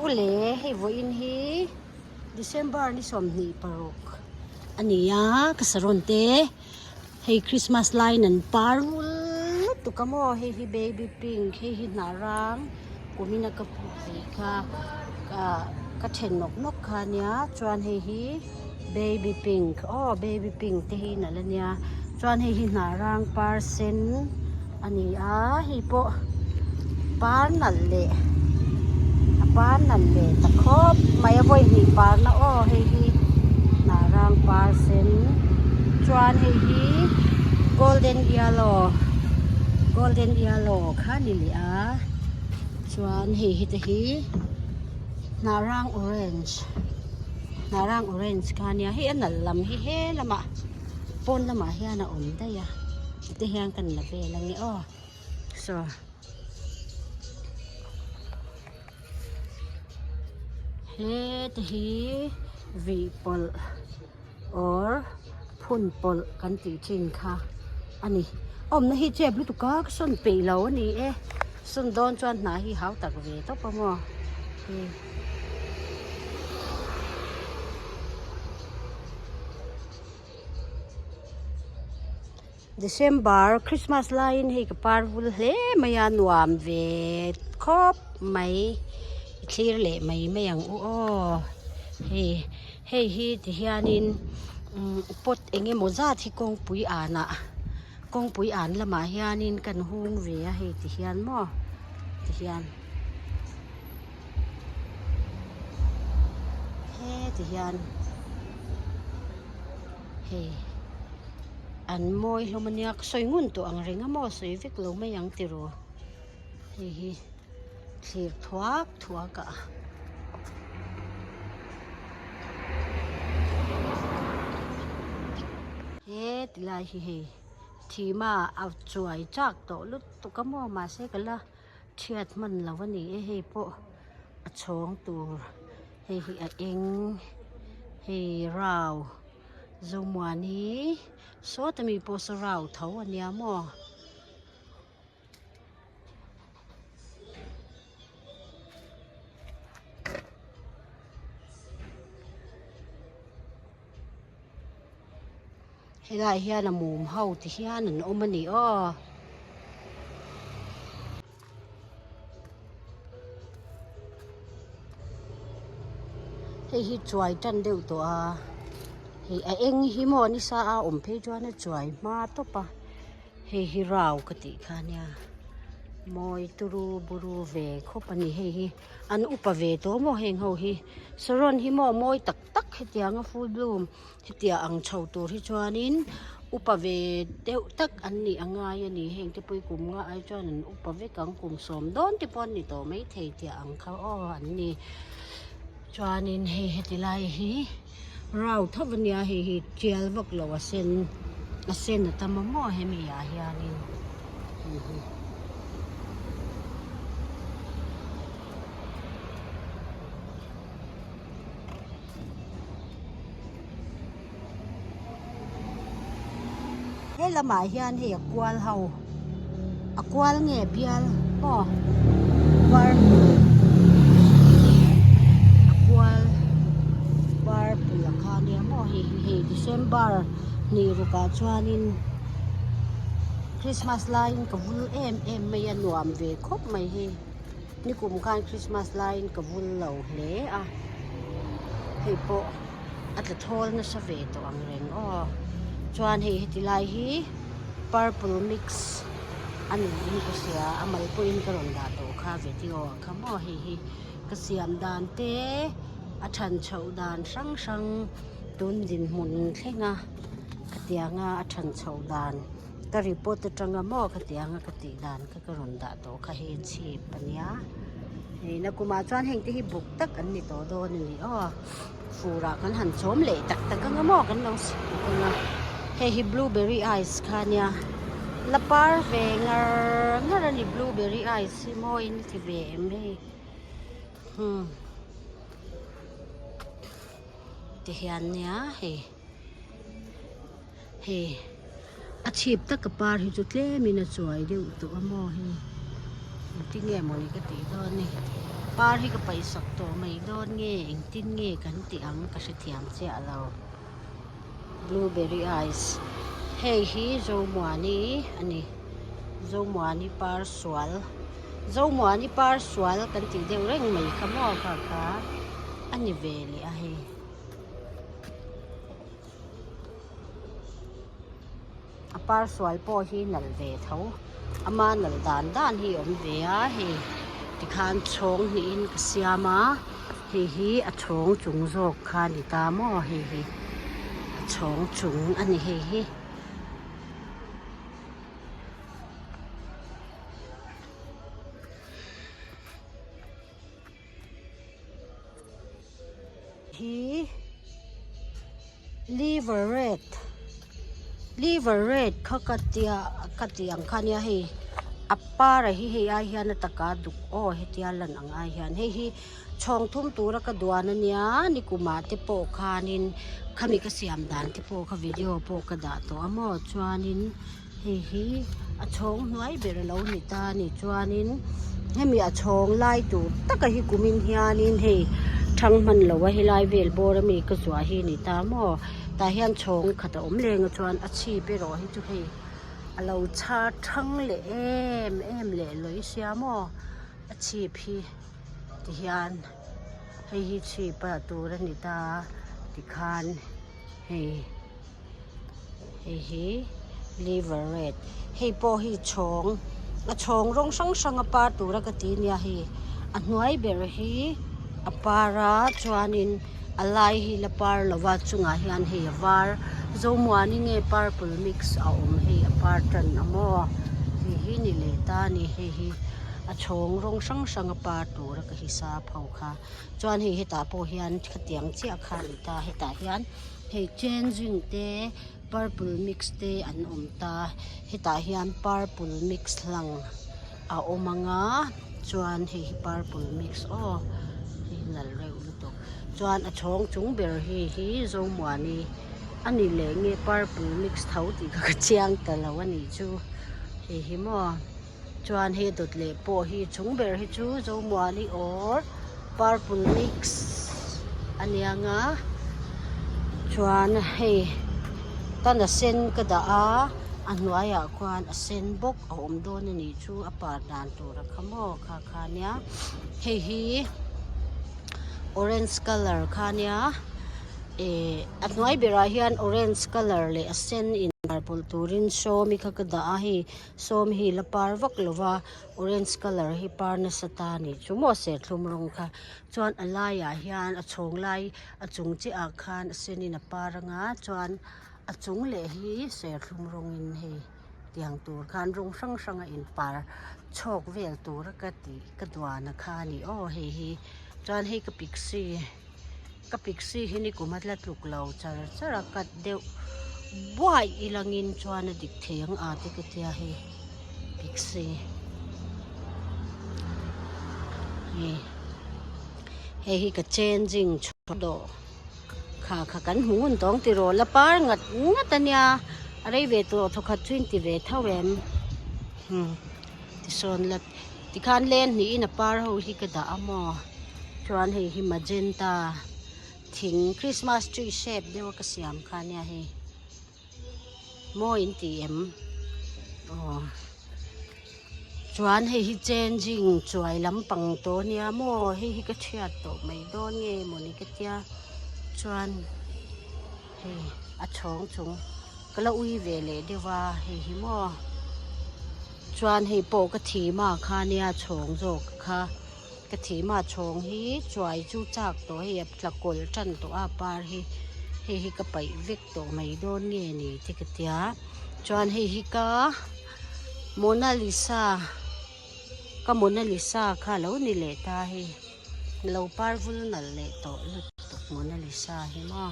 Ule hei vawiin hi December ni 26 a ni a ka saron te hei Christmas laiin an par vul lutuk a maw hei hi baby pink hei hi hnah rang kumin a ka put ve kha ah ka then nawk nawk kha a nia chuan hei hi baby pink aw baby pink te hi nalh a nia chuan hei hi hnah rang par sen a ni a hei pawh par nalh leh a par nalh leh ta khawp mai a vawi hnih par na aw hei hi hnah rang par sen chuan hei hi golden yellow golden yellow kha a ni leh a chuan hei hi te hi hnah rang orange hnah rang orange kha a nia hei a nalh lam hi he lamah pawn lamah hian a awm daih a ti hian kan la vel ange aw saw he te hi vih pawlh or phun pawlh kan tih thin kha a ni awmna hi chep lutuk a ka sawn peih lo a ni e sawn dawn chuan hnah hi hau tak ve tawp a maw hei. December Christmas laiin hei ka par vul hle mai a nuam ve khawp mai i thlir leh mai mai ang u aw hei hei hi ti hianin umm pot eng emaw zat hi kawngpui anah kawngpui an lamah hianin kan hung ve a hei ti hian maw ti hian heti hian hei an mawi hlawm ania ka sawi ngun tawh ang reng a maw sawi vek lo mai ang tiraw hei hi thlir thuak thuak a he tilai hi hei thima a chuai chak tawh lutuk a maw mahse ka la Thiat hman lo a ni e hei pawh a chhawng tur hei hi a eng hei rau zomuani sawta mi pawh saw rau tho a nia maw. Helaiah hian a mum ho ti hian an awm a ni aw. Hei hi chuai tan deuh tawh a hei a eng hi maw nisa a awm phei chuan a chuai hma tawp a hei hi rau ka tih kha nia mawi turu buru ve khawp a ni hei hi an upa ve tawh maw heng ho hi saron hi maw mawi tak tak hetiang a full bloom hetiang ang chho tur hi chuanin upa ve deuh tak an nih a ngai a ni heng te pawh hi kum nga ai chuan an upa vek ang kum sawm dawn te pawh an ni tawh maithei tih ang kha aw an ni chuanin hei heti lai hi rau tho ania hei hi tial vak lo a sen a sen a tam a maw hemi ah hianin hei hi. He lamah hian hei a kual ho a kual nge bial maw purple a kual purple a kha ania maw hei hi hei December hnih rukah chuanin Christmas laiin ka vul em em mai a nuam ve khawp mai hei. Nikum khan Christmas laiin ka vul lo hle a, hei pawh a tla thawl nasa ve tawh ang reng aw. Chuan hei heti lai hi purple mix a niin ka hria a mal pawhin ka rawn dah tawh kha video ah kha maw hei hi ka siam dan te a than chhoh dan hrang hrang tun dinhmun thleng a khatianga a than chhoh dan. Ka report atanga maw ka tih anga ka tih dan kha ka rawn dah tawh kha hei chhip a nia hei nakumah chuan heng te hi buk tak an ni tawh dawn a ni aw furah kan han chawm leh tak tak anga maw kan lo sik bawk anga hei hi blueberry ice kha a nia la par ve ngar ngar a ni blueberry ice hi mawiin a ti ve em hei hmm ti hian nia hei. Hei a chhip taka par hi chu tlemin a chuai deuh tawh a maw hei engtin nge mawni ka tih dawn ni. Par hi ka paihsak tawh mai dawn nge engtin nge kan tih ang ka hrethiam chiah lo. Blueberry ice hei hi Zomuani a ni Zomuani par sual Zomuani par sual kan tih deuh reng mai kha maw kha kha a ni ve leh a hei. A par sual pawh hi nalh ve tho ama nalh dan dan hi a awm ve a hei tikhan chhawng hnihin ka siam a hei hi a chhawng chung zawk kha a ni ta maw hei hi a chhawng chung a ni hei hi. Hi liver red liver red kha ka tia ka tih ang kha ania hei a par a hi hei ai hian a taka duk aw hetia lan ang ai hian hei hi chhawng thum tura ka duan ania nikumah te pawh khanin khami ka siam dan te pawh kha video pawh ka dah tawh a maw chuanin Hei hi a chhawng hnuai ber a lo ni ta a ni chuanin hemi a chhawng lai tur taka hi kumin hianin hei thang hman lo a helai vel bawr ami ka zuah hi a ni ta maw tah hian chhawng khat a awm leng a chuan a chhip erawh hi chu hei a lo char thang leh em em leh lawi sia maw a chhip hi tihian hei hi chhip a tur a ni ta tikhan hei. Hei hi liver red hei pawh hi chhawng a chhawng rawng hrang hrang a par tura ka ti nia hei a hnuai ber hi a par a chuanin a lai hi la par lo va chungah hian hei a var zomuani nge purple mix a awm hei a par tan a maw hei hi ni leh ta a ni hei hi a chhawng rawng hrang hrang a par tura ka hisap ho kha chuan hei hetah pawh hian khatiang chiah kha a ni ta hetah hian. Hei changing te purple mix te an awm ta hetah hian purple mix hlang a awm ang a chuan hei hi purple mix aw hei hi nalh reuh lutuk chuan a chhawng chung ber hi hi Zomuani a ni leh nge purple mix tho tih kha ka chiang ta lo a nih chu hei hi maw chuan hei dawt leh pawh hi chung ber hi chu Zomuani or purple mix a niang a chuan hei tan a sen ka dah a a hnuaiah khuan a sen bawk a awm dawn a nih chu a par dan tur a kha maw kha kha nia hei hi orange colour kha nia ihh a hnuai berah hian orange colour leh a sen in par pawlh turin sawmi kha ka dah a hei sawm hi la par vak lo va. Orange colour hi par nasa ta a nih chu maw serthlum rawng kha chuan a laiah hian a chhawng lai a chung chiah ah khan a sen in a par anga chuan a chung leh hi serthlum rawng in hei tiang tur khan rawng hrang hrang a in par chhawk vel tur a ka tih ka duan a kha a ni aw hei hi chuan hei ka pixie ka pixie hi nikum a tla tluk lo char char a cut deuh buai ilangin chuan a dik thei ang a te ka tia hei pixie hei hei hi ka changing chhuah dawh kha kha kan hmu ngun tawng tiraw la par ngat ngat a nia a rei ve tawh thawkhat chu in ti ve tho em tisawn la tikhan len hnihin a par ho hi ka dah a maw chuan hei hi magenta thing christmas tree shape deuh a ka siam kha ania hei mawi in ti em aw chuan hei hi changing chuai lampang tawh ania maw hei hi ka chhiat tawh mai dawn nge mawni ka tia chuan hei a chhawng chung ka la ui ve leh deuh a hei hi maw chuan hei pawh ka thim a kha nia chhawng zawk kha ka thim a chhawng hi chuai chu chak tawh hei a tla kawlh tan tawh a par hi hei hi ka paih vek tawh mai dawn nge ni te ka tia chuan hei hi ka Mona Lisa ka Mona Lisa kha a lo ni leh ta hei lo par vul nalh leh tawh lutuk Mona Lisa hi maw.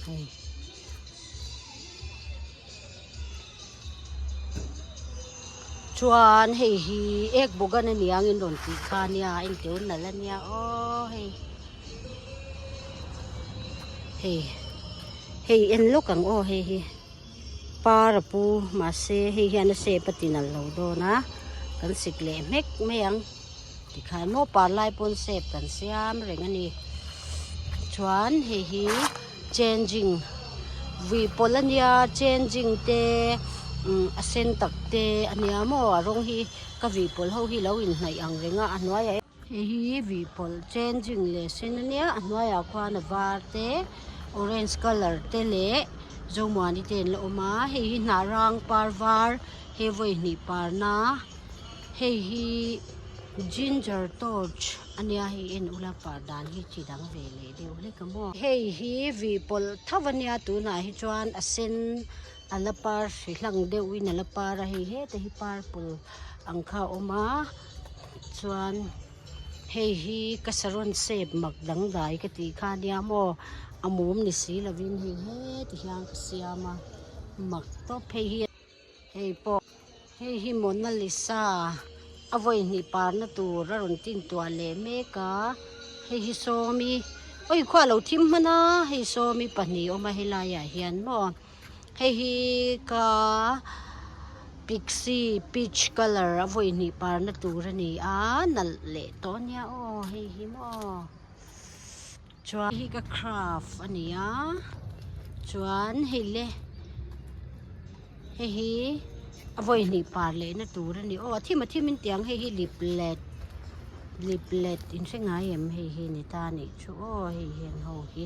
Hei. Chuan hei hi ek bawk a ni ang in rawn tih kha ania a inteu nalh a nia aw hei. Hei hei en lawk ang aw hei hi par a pu mahse hei hian a shape a ti nalh lo dawn a. Kan sik leh hmek mai ang. Tikhan maw par lai pawn sep kan siam reng a ni. Chuan hei hi changing vui pawlh a nia changing te umm a sen tak te a nia maw a rawng hi ka vui pawlh ho hi lo inhnaih ang reng a a hnuaiah hei hi vui pawlh changing leh sen a nia a hnuaiah khuan a var te orange colour te leh zomuani te an la awm a hei hi hnah rang par var he vawi hnih parna hei hi ginger torch a nia hei en ula par dan hi chi dang ve leh deuh hlek a maw. Hei hi vih pawlh tho a nia tunah hi chuan a sen a la par hri hlang deuhin a la par a hei heta hi purple ang kha a awm a chuan hei hi ka saron shape mak dangdai ka tih kha a nia maw a mum ni si lovin hei heti hian ka siam a mak tawp hei hi. Hei pawh hei hi Mona Lisa a vawi hnih parna tur a rawn tin tuah leh mek a hei hi sawmi awi khua a lo thim hman a hei sawmi pahnih a awm a helaiah hian maw hei hi ka pixie peach colour a vawi hnih parna tur a ni a nalh leh tawh a nia aw hei hi maw chuan hei hi ka craft a ni a chuan hei le hei hi a vawi hnih par leh na tur a ni aw a thim a thim in tiang hei hi lip let lip let in hre ngai em hei hi ni ta a nih chu aw hei hian ho hi.